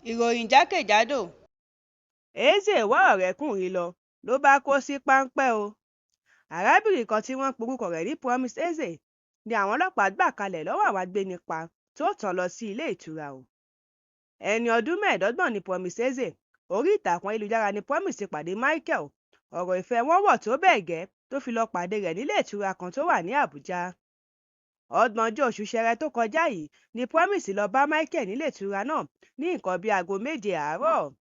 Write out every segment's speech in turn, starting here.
Ìròyìn jákèjádò. Eze wá ọ̀rẹ́kùnrin lọ ló bá kó sí páńpẹ́ o. Arábìnrin kan tí wọ́n porúkọ rẹ̀ ní Promise Eze ni àwọn ọlọ́pàá gbà kalẹ̀ lọ́wọ́ àwọn agbénipa tó tàn lọ sí ilé ìtura o. Ẹni ọdún 25 ni Promise Eze. Orí ìtàkùn ayélujára ni Promise ti pàdé Michael. Ọ̀rọ̀ ìfẹ́ wọn wọ̀ tó bẹ́ẹ̀ gẹ́ tó fi lọ pàdé rẹ̀ nílé ìtura kan tó wà ní Àbújá. Ọgbọ̀njọ́ oṣù Ṣẹrẹ tó kọjá yìí ni Promise lọ bá Michael nílé ìtura náà ní nǹkan bíi aago 7 àárọ̀.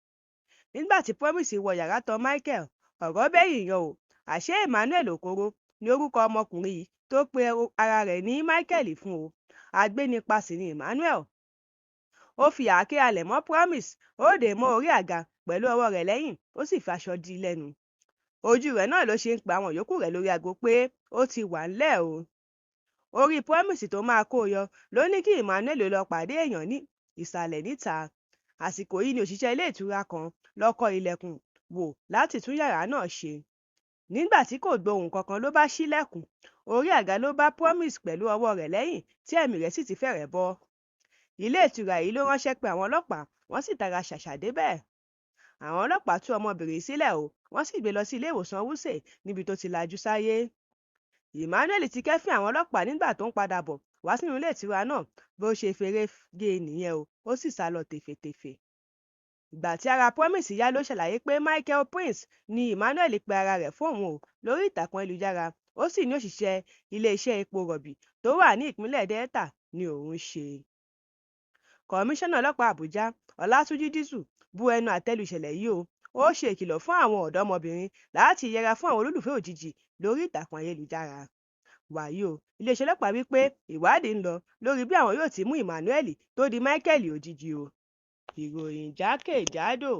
Nígbà tí Promise wọ yàrá tọ̀ Michael, ọ̀rọ̀ bẹ́yìn yọ o. Àṣé Emmanuel Okoro ni orúkọ ọmọkùnrin yìí tó pe ara rẹ̀ ní Michael fún o. Agbénipa sì ni Emmanuel. Ó fi àáké halẹ̀ mọ́ Promise, ó dè é mọ́ orí àga pẹ̀lú ọwọ́ rẹ̀ lẹ́yìn, ó sì fi aṣọ dí i lẹ́nu. Ojú rẹ̀ náà ló ṣe ń pe àwọn yòókù rẹ̀ lórí aago pé ó ti wà ńlẹ̀ o. Orí Promise tó máa kó yọ ló ní kí Emmanuel lọ pàdé èèyàn ní ìsàlẹ̀ níta. Àsìkò yìí ni òṣìṣẹ́ ilé ìtura kan lọ kọ ilẹ̀kùn wò láti tún yàrá náà ṣe. Nígbà tí kò gbohùn kankan ló bá ṣílẹ̀kùn. Orí àga ló bá Promise pẹ̀lú ọwọ́ rẹ̀ lẹ́yìn tí ẹ̀mí rẹ̀ sì ti fẹ́rẹ̀ẹ́ bọ́. Ilé ìtura yìí ló ránṣẹ́ pe àwọn ọlọ́pàá, wọ́n sì tara ṣàṣà débẹ̀. Àwọn ọlọ́pàá tú ọmọbìnrin yìí sílẹ̀ o, wọ́n sì gbé lọ sí ilé ìwòsàn Wuse níbi tó ti lajú sáyé. Emmanuel ti kẹ́fín àwọn ọlọ́pàá nígbà tó ń padà bọ̀ wá sínú ilé ìtura náà, bó ṣe feré gé e nìyẹn o, ó sì sá lọ tèfètèfè. Ìgbà tí ara Promise yá ló ṣàlàyé pé Michael Prince ni Emmanuel pe ara rẹ̀ fóun o lórí ìtàkùn ayélujára, ó sì ní òṣìṣẹ́ iléeṣẹ́ epo rọ̀bì tó wà ní ìpínlẹ̀ Delta ni òun ń ṣe. Kọmíṣánná ọlọ́pàá Àbújá, Ọlátúnjí Dìsù, bu ẹnu àtẹ́ lu ìṣẹ̀lẹ̀ yìí o. Ó ṣe ìkìlọ̀ fún àwọn ọ̀dọ́mọbìnrin láti yẹra fún àwọn olólùfẹ́ òjijì lórí ìtàkùn ayélujára. Wàyí o, iléeṣẹ́ ọlọ́pàá wí pé ìwádìí ń lọ lórí bí àwọn yóò ti mú Emmanuel tó di Michael òjijì o. Ìròyìn jákèjádò.